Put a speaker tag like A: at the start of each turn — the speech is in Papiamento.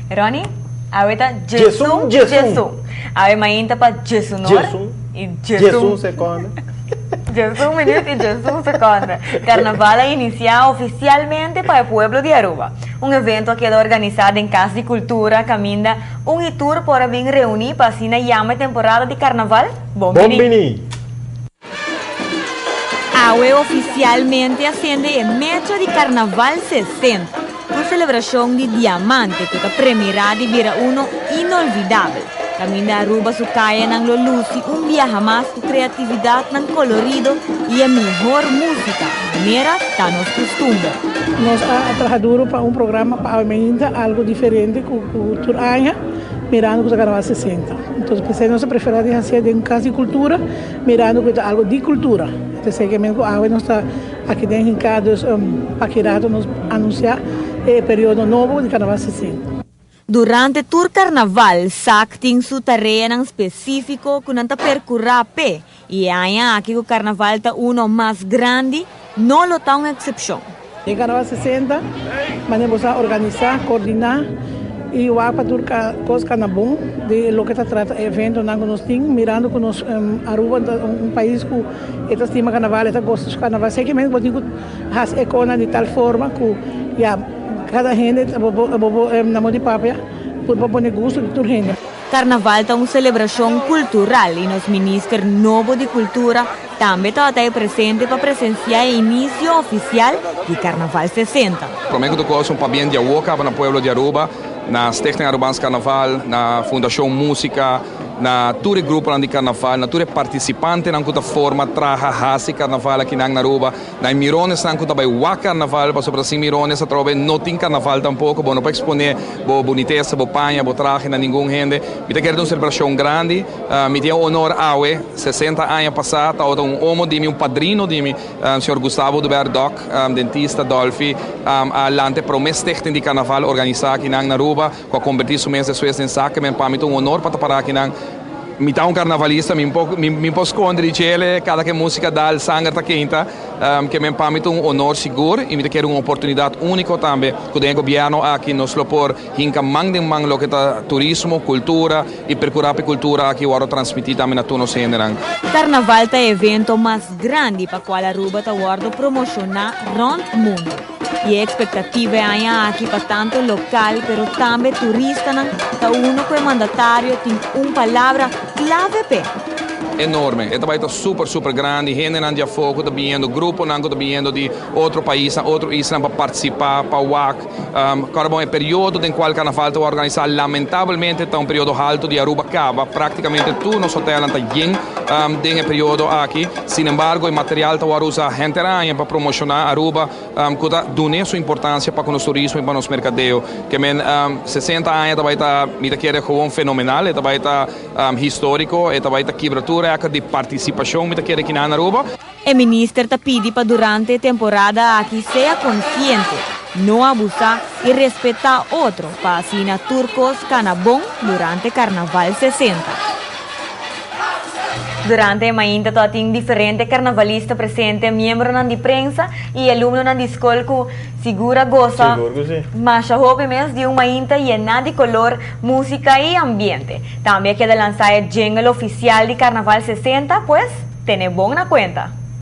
A: Ronnie, awe ta 11 11. Awe mainta pa 11 or y 11
B: seconde.
A: 11 minuut y 11 seconde. Carnaval a inicia oficialmente pa e pueblo di Aruba. Un evento a keda organisa den Cas di Cultura caminda un y tur por a bin reuni pa asina yama e temporada di Carnaval bon
B: Bon
A: bini.
B: Bini!
A: Awe oficialmente a sende e mecha di Carnaval 60, un celebracion di diamante cu ta premira di bira uno inolvidabel. Caminda Aruba su cayanan lo luci un biaha mas cu creatividadnan colorido y e mihor musica, manera ta nos custumber.
C: Nos a traha duro pa un programa pa awe mainta, algo diferente cu tur aña, mirando cu ta Carnaval 60. Entonces p'esey nos a prefera di hacié den Cas di Cultura, mirando cu ta algo di cultura. P'esey ke men cu awe nos ta aki den hinca, dus pa ki rato nos anuncia e periodo nobo di Carnaval 60.
A: Durante tur Carnaval, SAC tin su tareanan specifico cu nan ta percura p'e, y e aña aki cu Carnaval ta uno mas grandi, no lo ta un excepcion.
C: Den Carnaval 60, manera bo sa organisa, coordina y wak pa tur cos cana bon di loke ta trata e eventonan cu nos tin, mirando cu nos Aruba ta un pais cu e ta stima Carnaval, e ta gosta su Carnaval. Sekimente bo tin cu haci e conan di tal forma cu ya cada hende bo bo na modo di papia por pa pone gusto di tur hende.
A: Carnaval ta un celebracion cultural y nos Minister nobo di Cultura tambe tabata e presente pa presencia e inicio oficial di Carnaval 60.
D: Prome cu tur cos un pabien di awo caba na pueblo di Aruba, na Stichting Arubaans Carnaval, na Fundacion Musica, na tur e gruponan di Carnaval, na tur e participantenan cu ta forma, traha, haci Carnaval akinan na Aruba, na e mironesnan cu ta bay wak Carnaval, pasobra sin mirones atrobe no tin Carnaval tampoco, bo no por expone bo bunitesa, bo paña, bo trahe na ningun hende. Mi ta kere ta un celebracion grandi, mi tin e honor awe, 60 aña pasa tabata un omo di mi, un padrino di mi, señor Gustavo Oduber Doc, dentista Dolfi, a lanta e prome stichting di Carnaval organisa akinan na Aruba, cu a converti su mes despues den Sakemen. Pa mi ta un honor pa ta para akinan. Mi ta un carnavalista, mi por mi por sconde di djele, cada ke musica dal sanger ta keinta, ke men pa mi ta un honor sigur y mi ta kere un oportunidad unico tambe cu den e gobierno aki nos lo por hinca man den man loke ta turismo, cultura y percura pa e cultura aki wordo transmiti tambe na tur nos hendenan.
A: Carnaval ta e evento mas grandi pa cual Aruba ta wordo promociona rond mundo. Y e expectativa e aña aki pa tanto local pero tambe turistanan ta uno cu e mandatario tin un palabra clave p'e.
D: Enorme. E ta bay ta super super grandi. Hendenan di afo cu ta biniendo, gruponan cu ta biniendo di otro paisnan, otro islan pa participa, pa wak. Kòrda bon e periodo den kual karnaval ta organisa lamentabelmente ta un periodo haltu di Aruba kaba. Praktikamente tur nos hotelnan ta yen den e periodo aki. Sin embargo e material ta wòrdu usa henter aña pa promoshoná Aruba ku ta dun'é su importansia pa ku nos turismo i pa nos merkadeo. Ke men 60 aña ta bai ta mi ta kere gewoon fenomenal, e ta bai ta históriko, e ta bai ta kibra tur rèkòrt di partisipashon mi ta kere kinan na Aruba.
A: E minister ta pidi pa durante e temporada aki sea konsiente, no abusá i respetá otro pa asina tur kos kana bon durante Karnaval 60. Durante e mainta ta tin diferente karnavalista presente, miembronan di prensa i alumnonan di skol ku sigur a gosa
B: Sigur ku si.
A: masha hopi mes di un mainta yená di kolor, músika i ambiente. Tambe a keda lansá e jingle ofisial di Karnaval 60, pues tene bon na kuenta.